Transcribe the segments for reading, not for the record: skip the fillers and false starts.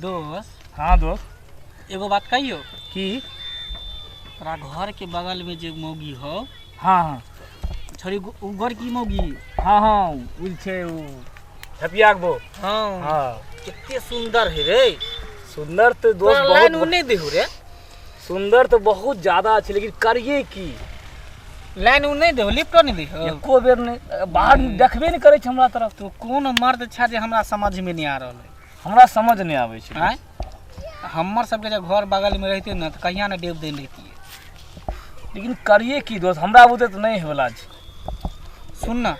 दोस्त। हाँ दोस्त। एगो बात कहियो। की? तोरा घर के बगल में जे मौगी हो। हाँ हाँ। छोरी उ गोरकी मौगी। हाँ हाँ उ छै उ झपिया के बो। हाँ हाँ। कितने सुंदर है रे। सुंदर तो दोस्त तोरा लाइन बहुत उ नहीं देहु रे। सुंदर तो बहुत ज्यादा छै, लेकिन करिए की? लाइन उ नहीं देहु, लिफ्टो नहीं देहु। एको बेर नहीं, बाहर देखबे नहीं करै छै हमरा तरफ। तो कोन मर्द छा जे हमरा समझ में नहीं आ रहल है? हमरा समझ नहीं आबै छै। आँय? हमर सबके जे घर बगल में रहते न त कहिया न डेब देन रहतियै। लेकिन करिए की दोस्त, हमरा बुते तो नहीं होला छै। सुन न,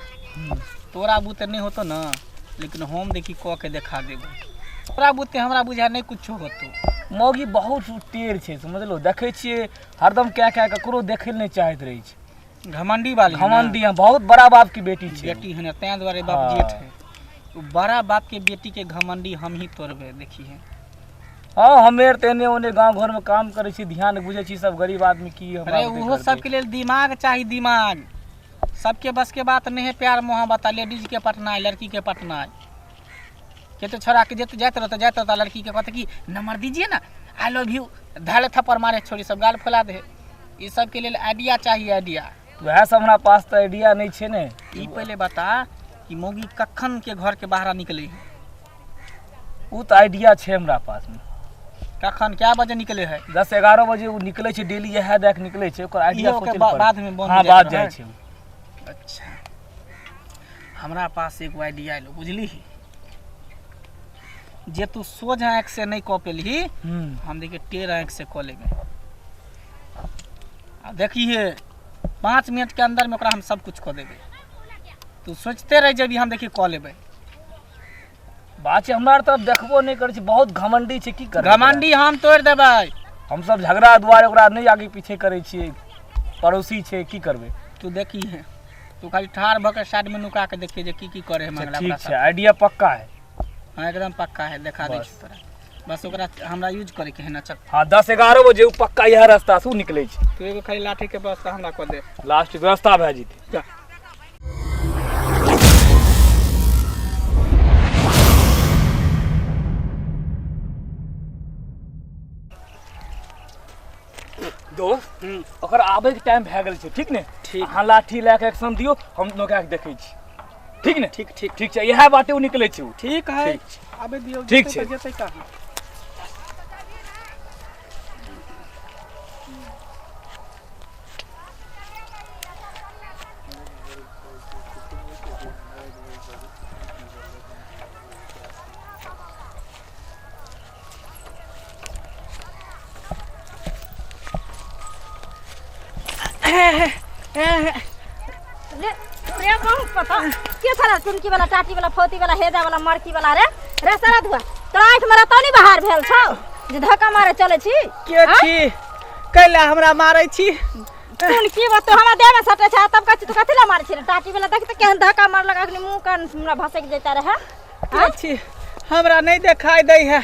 तोरा बुते नहीं होतो न, लेकिन हम देखी क के देखा देबो। तोरा बुते हमरा बुझा नहीं कुछो होतो। मौगी बहुत टेढ़ छै, समझलो? देखै छियै हरदम क्या क्या ककरो देखै नहीं चाहैत रहै छै। घमंडी वाली है ना? घमंडी है, बहुत बड़ा बाप की बेटी छै। बेटी है ना, तैं दुआरे बाप हाँ। जेठ है। उ बड़ा बाप के बेटी के घमंडी हम ही तोड़बे, देखी है। हाँ, हमे तऽ एने ओने गाँव घर में काम करै छी, ध्यान बुझै छी सब गरीब आदमी की हमरा अरे बुते उहो करतै। सबके लेल दिमाग चाही, दिमाग। सबके बस के बात नहीं है प्यार मोहब्बत, लेडीज के पटनाय, लड़की के पटनाय। के तो छोड़ा के जेते जाइत रहता, जाइत रहता, लड़की के कहते कि नंबर दीजिए ना, I love you, धाले थप्पड़ मारे छोड़ी सब गाल फैला दे। ई सब के लेल आइडिया चाहिए, आइडिया। वएह सब हमरा पास तऽ आइडिया नहीं छै ने। ई पहले बता कि मौगी कखन के घर के बाहर निकले है? उ तऽ आइडिया छै हमरा पास में। कखन क्या बजे निकले है? 10-11 बजे उ निकले छै डेली, इएह देख निकले छै। ओकर आइडिया इहो के सोचै लए बाद में बंद हाँ, हो जाइत बाद रहै। जाइ छै उ। अच्छा, हमरा पास एगो आइडिया एलो, बुझली? जे तू सोझ आँख से नहीं कऽ पेलही, हम देखिए टेढ़ आँख से कऽ लेबै। आ देखिए 5 मिनट के अंदर में ओकरा हम सब कुछ कऽ देबै। तू सोचते रह जेबी, हम देखिए कऽ लेबै। बात छै हमरा तरफ देखबो नहीं करै छै, बहुत घमंडी छै, की करबै? घमंडी हम तोड़ि देबै। हम सब झगड़ा दुआरे ओकरा नहीं आगे पीछे करै छियै, पड़ोसी छै, की करबै? तू देखी है, तू खाली ठाढ़ भऽ के साइड में नुका के देखिए जे की की करे है मंगला। ठीक छै, आइडिया पक्का है। हाँ एकदम पक्का है, देखा दै बस। छी तोरा। बस ओकरा हमरा यूज करे के है ना। चल। हाँ, 10-11 बजे उ पक्का इएह रास्ता से उ निकलै छै। तू एगो खाली लाठी के व्यवस्था हमरा कऽ दे। लास्ट व्यवस्था भए जेतै। जा। दोस्त, ओकर आबै के टाइम भए गेल छै, ठीक ने? ठीक। अहाँ लाठी लए के एक्शन दियौ, हम नुका के देखै छी, ठीक ने? ठीक ठीक। ठीक छै, इएह बाटे उ निकलै छै उ। ठीक है, ठीक छै। आबे दियौ। ठीक जेतै छै। तऽ जेतै कहाँ? रे रे बहुत पता के छला चुनकी वाला टाटी वाला फौती वाला हेजा वाला मरकी वाला रे रे सारा धुआ तोरा आँखि में रतौनी बाहर भेल छौ जे धक्का मारे चले छी? के आँय? छी? कैला हमरा मारै छी? चुनकी बा तो हमरा देह में सटे छै, तब कहै छी तू कथी ला मारै छी रे? टाटी वाला देख त केहन धक्का मारलक, अखनी मुँह कान हमरा भसकि जैता रहे। के छी? हमरा नहीं देखाई दै है।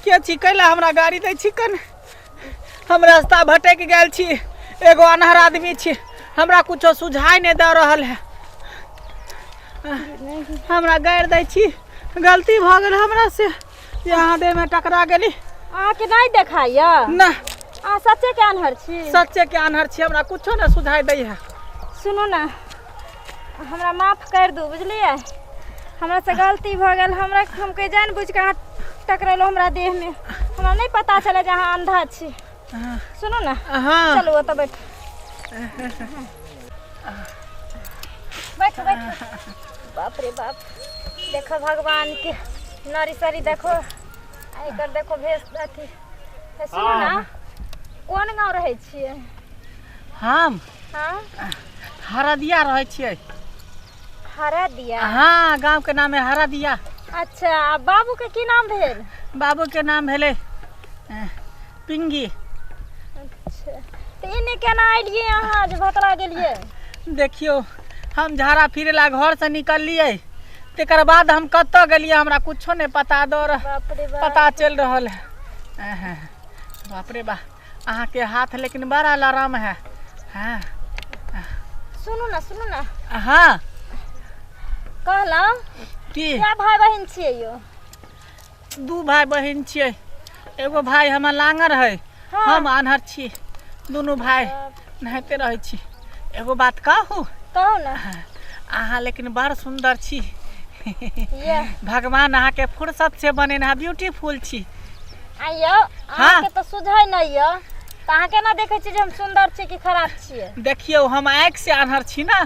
के छी? कैला हमरा गाड़ी दै छी? कन हम रास्ता भटकि गेल छी, एगो अनहर आदमी छी, हमरा कुछो सुझाई नहीं दऽ रहल है। हमरा गारि दै छी, गलती भऽ गेल हमरा से जे अहाँ देह में टकरा गेली। अहाँके नहीं देखाइया? ना। अहाँ सच्चे के अनहर छी? सच्चे के अनहर छी, हमरा कुछो नहीं सुझाई दै है। सुनू ना, हमरा माफ कर दू, बुझलियै? हमरा से गलती भऽ गेल, हमरा हम के जान बुझ के अहाँ टकरेलहुँ हमरा देह में, हमरा नहीं पता चले जे अहाँ अंधा छी। सुनू ना, हाँ। चलू ओतऽ बैठू बैठू बैठू। बाप रे बाप, देखो भगवान के नरी सरी देखो, एकर देखो भेष अथी। सुनू ना, कोन गाँव रहै छियै? हम हाँ? हरदिया रहै छियै। हरदिया? हाँ, गाँव के नाम है हरदिया। अच्छा, आ बाबू के की नाम भेल? बाबू के नाम भेलै पिंगी। अच्छा, तऽ एने केना एलियै अहाँ जे भतरा गेलियै? देखियौ, हम झाड़ा फिरे ला घर से निकललियै, तकर बाद हम कतऽ गेलियै हमरा कुछो नहीं पता दऽ रह बाप रे बाप। पता चलि रहल है। बाप रे बा, अहाँ के हाथ लेकिन बड़ा लरम है। हाँ। सुनू ना, सुनू ना। हाँ। कहलहुँ की क्या भाई बहिन छियै यौ? दू भाई बहिन छियै। एगो भाई हमर लांगर है, हम आन्हर छी, दुनू भाई नहाइते रहै छी। एगो बात कहू? कहू ने। अहाँ लेकिन बड़ सुन्दर छी। ये भगवान अहाँके फुर्सत से बनेने है, ब्यूटीफुल छी। आ यौ, अहाँके तऽ सुझै नहि यऽ, तऽ अहाँ केना देखै छियै जे हम सुन्दर छी कि खराब छियै? देखियौ, हम आँखि से आन्हर छी ना,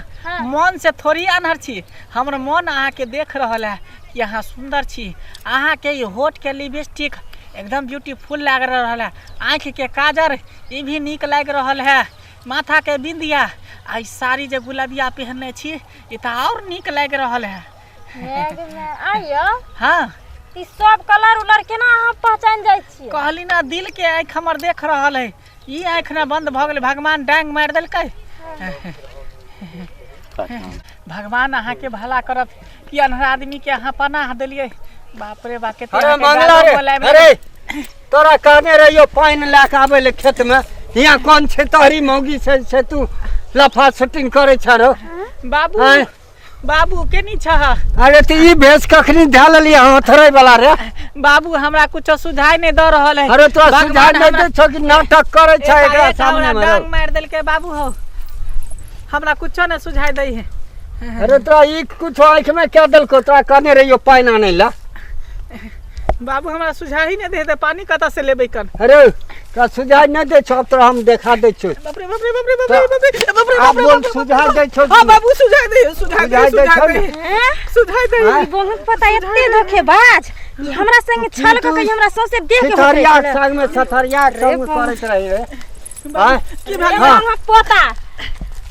मन से थोड़ी आन्हर छी। हमर मन अहाँके देख रहल है कि अहाँ सुन्दर छी। अहाँके ई होठके लिपस्टिक एकदम ब्यूटीफुल लागि रहल है, आँखिके काजर ई भी नीक लागि रहल है, माथाके बिंदिया आ ई साड़ी जे गुलाबिया पहनने छी ई तऽ आओर नीक लागि रहल है। आ यौ, हाँ, ई सब कलर उलर केना अहाँ पहचान जाइ छियै? कहली ना, दिल के आँखि हमर देख रहल है। ई आँखि ना बंद भऽ गेलै, भगवान डांग मारि देलकै। भगवान अहाँके भला करत कि अन्हरा आदमी के अहाँ पनाह देलियै। बाप रे बाप, कते अरे अहाँके मंगला गालो रे, बोलायब। अरे तोरा कहने रहियो पानि लए कऽ आबै ले खेत में, हियाँ कोन छै तोहरी मौगी से से तू लफा शूटिंग करै छ रो? बाबू। आँय? बाबू, केनी छह? अरे तऽ ई भेष कखनी धए लेलियै हथरै वाला रे? बाबू, हमरा कुछो सुझाय नहि दऽ रहल है। अरे तोरा भगवान सुझाव नहि हमरा दै छौ कि नाटक करै छ एकरा एकाएक सामने हमरा मे डांग मारि देलकै बाबू हौ, हमरा कुछो नहि सुझाय दै है। अरे तोरा ई कुछो आँखि में क्या देलकौ? तोरा कहने रहियो पानि आनै ला। बाबू, हमरा सुझाय ही नहि दे दे, पानी कतऽ से लेबै कन? अरे तोरा सुझाव नहि दै छौ, आब तोरा हम देखा दै छियौ। बाप रे बाप रे बाप रे बाप रे बाप रे बाप रे। आब बोल, सुझाव दै छौ? हाँ बाबू, सुझाय दे, सुझाय दे। सुझाय दै सुझाय छौ दे ने? सुझाय दे। आँय? ई बहुत पता एते धोखेबाज, ई हमरा संगे छल कऽ के ई हमरा सौंसे देह के छिथरिया होकरै छलै। संग में, छथरिया संग में करैत रही रे? आँय? की भेल? हाँ। हाँ। पोता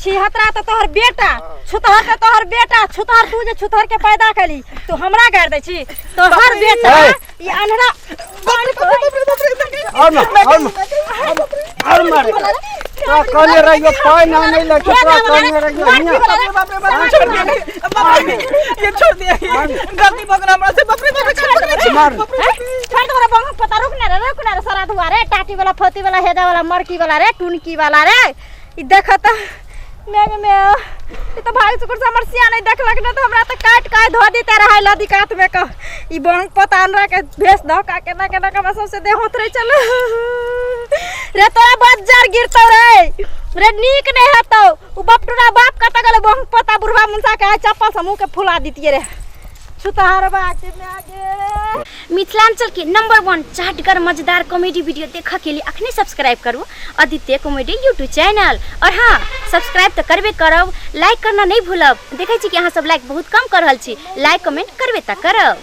छिहत्तरा तऽ तोहर बेटा छुतहर तऽ तोहर बेटा छुतहर, तू जे छुतहर के पैदा कली, तू हमरा गारि दै छी? तोहर बेटा ए। ई अन्हरा। और मार, और मार, और मार। तोरा कहने रहियो पानि आनै ले, तोरा कहने रहियो हियाँ। बाप रे बाप रे बाप रे, छोड़ दिया, बाप रे, ये छोड़ दिया, गलती भऽ गेल हमरा से। बाप रे बाप रे, काट पकड़ै छी। मार। छोड़ दे बड़ा पता, रुक ना रे, रुक ना रे। सरा धुआ रे, टाटी वाला, फौती वाला, हेदा वाला, मरकी वाला रे, टुनकी वाला रे, ई देख त मेघ में ई त भाग चुकुर से हमर सिया नहीं देखलक न त हमरा त काट काट धो देते रहे लदी कात में क। ई बंग पता हमरा के भेस द का केना केना के हमरा सबसे देह होत रहे। चल रे, तोरा बज्जर गिरतौ रे, रे नीक नहीं हेतौ। उ बपटुरा बाप कत गेलै? बंग पता बुढ़वा मुंसा के आइ चप्पल से मुंह के फुला दितिए रे छुतहर बा के माय गे। मिथिलांचल के नंबर 1 चाटगर मजेदार कॉमेडी वीडियो देखऽ के लिए अखने सब्सक्राइब करू आदित्य कॉमेडी यूट्यूब चैनल। और हाँ, सब्सक्राइब तऽ करबे करब, लाइक करना नहीं भूलब। देखै छी कि अहाँ सब लाइक बहुत कम कर रहल छी, लाइक कमेंट करबे तऽ करब।